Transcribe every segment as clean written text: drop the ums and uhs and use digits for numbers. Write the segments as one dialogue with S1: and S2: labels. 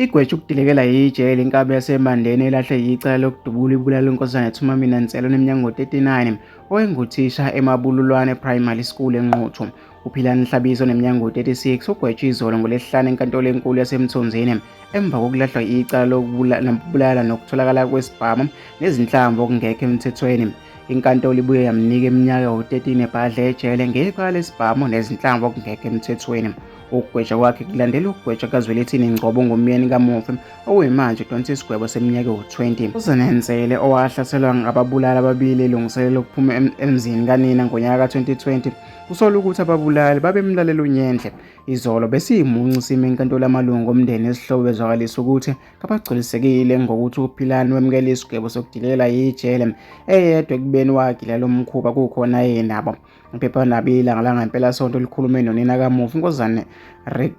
S1: Igwetshwe ukudilekela yijele inkabi yaseMandeni elahle yicala lokudubula ibulala uNkosazana Thumamina Nsele oneminyaka ngo-39 owayenguthisha eMabululwane Primary School eNquthu. UPhilani Hlabisa oneminyaka ngo-36 ugwetshwe izolo ngoLwesihlanu eNkantolo eNkulu yaseMthunzini emva kokulahlwa icala lokubulala nokutholakala kwesibhamu nezinhlamvu okungekho emthethweni. Inkantolo ibuye yamnika iminyaka ewu-13 ebhadle ejele ngecala lesibhamu nezinhlamvu okungekho emthethweni. Ukugwetshwa kwakhe kulandela ukugwetshwa kukaZwelithini Ngcobo ngumyeni kamufi okuyimanje udonsa isigwebo seminyaka ewu-20. UZenenzele owahlaselwa ngababulali ababili elungiselela ukuphuma emzini kanina ngonyaka ka-2020 kusolwa ukuthi ababulali babemlalela unyendle. Izolo besiyimuncu sime enkantolo amalungu omndeni esihlobo bezwakalisa ukuthi kabagculisekile ngokuthi uPhilani wemukele isigwebo sokudilela yijele eyedwa ekubeni wagila lo mkhuba kukhona yenabo. Iphephandaba iLanga Langempelasonto likhulume nonina kamufi uNkosazane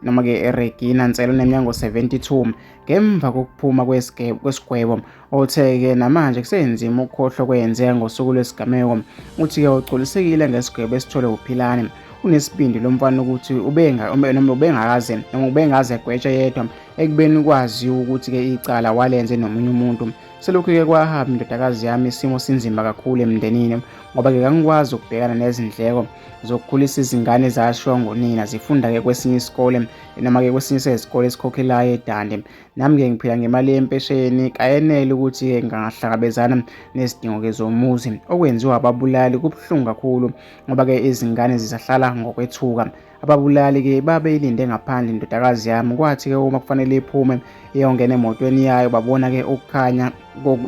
S1: noma-ke Regina Nsele oneminyaka ngo-72 ngemva kokuphuma kwesigwebo othe-ke namanje kusenzima ukukhohlwa kwenzeka ngosuku lwesigameko. Uthi-ke ugculisekile ngesigwebo esitholwe uPhilani. Unesibindi lo mfana ukuthi ubenga noma ubengakaze noma ubengaze egwetshe yedwa ekubeni kwaziwa ukuthi-ke icala walenze nomunye umuntu. Selokhu-ke kwahamba indodakazi yami isimo sinzima kakhulu emndenini ngoba-ke kangikwazi ukubhekana nezindleko zokukhulisa izingane ezashiywa ngunina zifunda-ke kwesinye isikole noma-ke kwesinye sezikole esikhokhelayo eDande. Nami-ke ngiphila ngemali yempesheni kayenele ukuthi-ke ngingahlangabezana nezidingo-ke zomuzi. Okwenziwa ababulali kubuhlungu kakhulu ngoba-ke izingane zisahlala ngokwethuka. Ababulali-ke babeyilinde ngaphandle indodakazi yami kwathi-ke uma kufanele iphume iyongena emotweni yayo babona-ke ukukhanya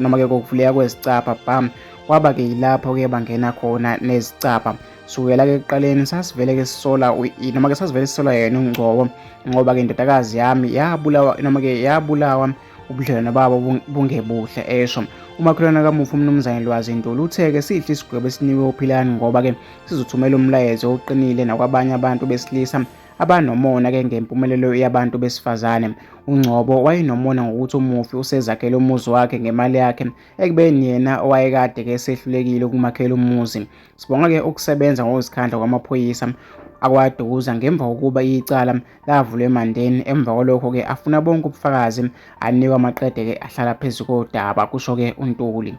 S1: noma-ke kokuvuleka kwezicabha bam kwaba-ke yilapho-ke bangena khona nezicabha sukela-ke ekuqaleni sasivele-ke sisola noma-ke sasivele sisola yena uNgcobo ngoba-ke indodakazi yami yabulawa noma-ke yabulawa ubudlelwano babo bungebuhle esho umakhelwane kamufi uMnumzane Lwazi Ntuli uthe-ke sihle isigwebo esinikwe uPhilani ngoba-ke sizothumela umlayezo oqinile nakwabanye abantu besilisa abanomona-ke ngempumelelo yabantu besifazane. UNgcobo wayenomona ngokuthi umufi usezakhele umuzi wakhe ngemali yakhe ekubeni yena owayekade-ke esehlulekile ukumakhela umuzi. Sibonga-ke ukusebenza ngokuzikhandla kwamaphoyisa akwaDukuza ngemva kokuba icala lavulwa eMandeni. Emva kwalokho-ke afuna bonke ubufakazi anikwa maqede-ke ahlala phezu kodaba, kusho-ke uNtuli.